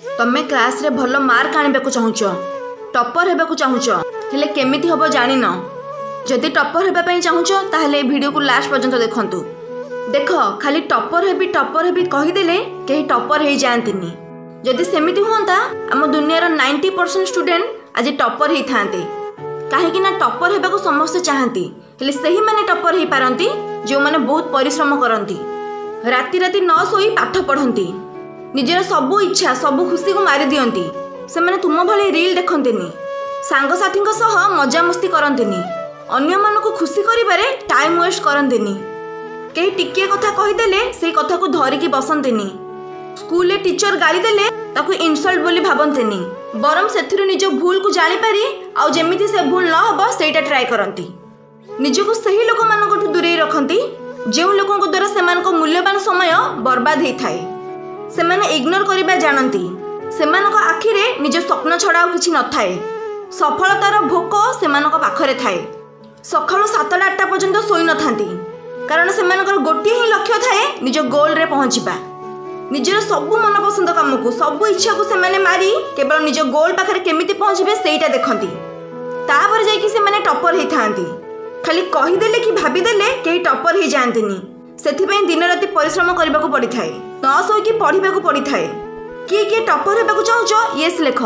ତମେ କ୍ଲାସ୍ରେ ଭଲ ମାର୍କ ଆଣିବାକୁ ଚାହୁଁଛ, ଟପର ହେବାକୁ ଚାହୁଁଛ, ହେଲେ କେମିତି ହେବ ଜାଣିନ। ଯଦି ଟପର ହେବା ପାଇଁ ଚାହୁଁଛ, ତାହେଲେ ଏ ଭିଡ଼ିଓକୁ ଲାଷ୍ଟ ପର୍ଯ୍ୟନ୍ତ ଦେଖନ୍ତୁ। ଦେଖ, ଖାଲି ଟପର ହେବି ଟପର ହେବି କହିଦେଲେ କେହି ଟପର ହେଇଯାଆନ୍ତିନି। ଯଦି ସେମିତି ହୁଅନ୍ତା, ଆମ ଦୁନିଆର 90% ଷ୍ଟୁଡେଣ୍ଟ ଆଜି ଟପର ହେଇଥାନ୍ତେ। କାହିଁକି ନା ଟପର ହେବାକୁ ସମସ୍ତେ ଚାହାନ୍ତି, ହେଲେ ସେହିମାନେ ଟପର ହେଇପାରନ୍ତି ଯେଉଁମାନେ ବହୁତ ପରିଶ୍ରମ କରନ୍ତି, ରାତି ରାତି ନ ଶୋଇ ପାଠ ପଢ଼ନ୍ତି, ନିଜର ସବୁ ଇଚ୍ଛା ସବୁ ଖୁସିକୁ ମାରିଦିଅନ୍ତି। ସେମାନେ ତୁମ ଭଳି ରିଲ୍ ଦେଖନ୍ତିନି, ସାଙ୍ଗସାଥୀଙ୍କ ସହ ମଜାମସ୍ତି କରନ୍ତିନି, ଅନ୍ୟମାନଙ୍କୁ ଖୁସି କରିବାରେ ଟାଇମ୍ ୱେଷ୍ଟ କରନ୍ତିନି, କେହି ଟିକିଏ କଥା କହିଦେଲେ ସେଇ କଥାକୁ ଧରିକି ବସନ୍ତିନି, ସ୍କୁଲରେ ଟିଚର ଗାଳି ଦେଲେ ତାକୁ ଇନସଲ୍ଟ ବୋଲି ଭାବନ୍ତିନି, ବରଂ ସେଥିରୁ ନିଜ ଭୁଲକୁ ଜାଣିପାରି ଆଉ ଯେମିତି ସେ ଭୁଲ ନ ହେବ ସେଇଟା ଟ୍ରାଏ କରନ୍ତି। ନିଜକୁ ସେହି ଲୋକମାନଙ୍କଠୁ ଦୂରେଇ ରଖନ୍ତି ଯେଉଁ ଲୋକଙ୍କ ଦ୍ୱାରା ସେମାନଙ୍କ ମୂଲ୍ୟବାନ ସମୟ ବର୍ବାଦ ହେଇଥାଏ। ସେମାନେ ଇଗ୍ନୋର କରିବା ଜାଣନ୍ତି। ସେମାନଙ୍କ ଆଖିରେ ନିଜ ସ୍ୱପ୍ନ ଛଡ଼ା ଆଉ କିଛି ନଥାଏ। ସଫଳତାର ଭୋକ ସେମାନଙ୍କ ପାଖରେ ଥାଏ। ସକାଳୁ 7ଟା 8ଟା ପର୍ଯ୍ୟନ୍ତ ଶୋଇନଥାନ୍ତି, କାରଣ ସେମାନଙ୍କର ଗୋଟିଏ ହିଁ ଲକ୍ଷ୍ୟ ଥାଏ, ନିଜ ଗୋଲରେ ପହଞ୍ଚିବା। ନିଜର ସବୁ ମନପସନ୍ଦ କାମକୁ, ସବୁ ଇଚ୍ଛାକୁ ସେମାନେ ମାରି କେବଳ ନିଜ ଗୋଲ ପାଖରେ କେମିତି ପହଞ୍ଚିବେ ସେଇଟା ଦେଖନ୍ତି। ତାପରେ ଯାଇକି ସେମାନେ ଟପର ହେଇଥାନ୍ତି। ଖାଲି କହିଦେଲେ କି ଭାବିଦେଲେ କେହି ଟପର ହେଇଯାଆନ୍ତିନି। ସେଥିପାଇଁ ଦିନ ରାତି ପରିଶ୍ରମ କରିବାକୁ ପଡ଼ିଥାଏ, ନ ଶୋଇକି ପଢ଼ିବାକୁ ପଡ଼ିଥାଏ। କିଏ କିଏ ଟପର ହେବାକୁ ଚାହୁଁଛ, ୟେସ୍ ଲେଖ।